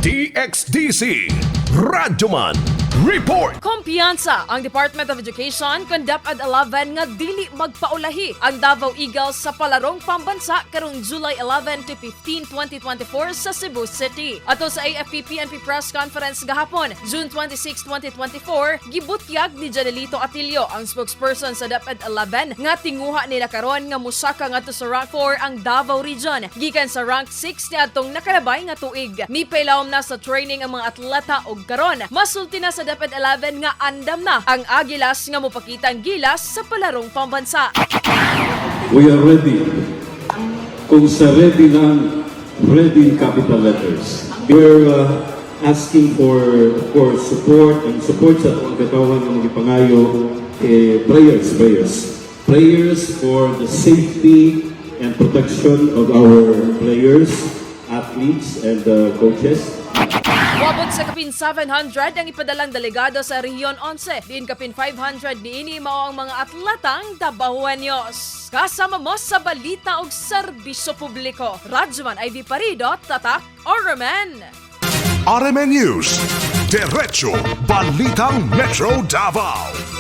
DXDC Radyoman Report. Kumpiyansa ang Department of Education kon DepEd 11 nga dili magpaulahi ang Davao Eagles sa palarong pambansa karong July 11 to 15, 2024 sa Cebu City. Ato sa AFP-PNP press conference gahapon, June 26, 2024, gibutyag ni Janelito Atilio, ang spokesperson sa DepEd 11, nga tinguha nila karon nga musaka ngadto sa rank 4 ang Davao Region gikan sa rank 6 niadtong nakalabay nga tuig. Mipailawom na sa training ang mga atleta og karon masulti na sa DepEd 11 nga andam na ang Agilas nga mopakitang gilas sa palarong pambansa. We are ready. Kung sa ready lang, ready in capital letters. We're asking for, of course, support and support sa atong katawan nga magipangayo, eh, prayers, prayers. Prayers for the safety and protection of our players, athletes, and coaches. Wabot sa kapin 700 ang ipadalang delegado sa Rehiyon 11. Diin kapin 500 niini mao ang mga atletang Dabawenyos. Kasama mo sa balita og serbisyo publiko. Radyoman Ivy Parido, Tatak, RMN. RMN News. Diretso Balitang Metro Davao.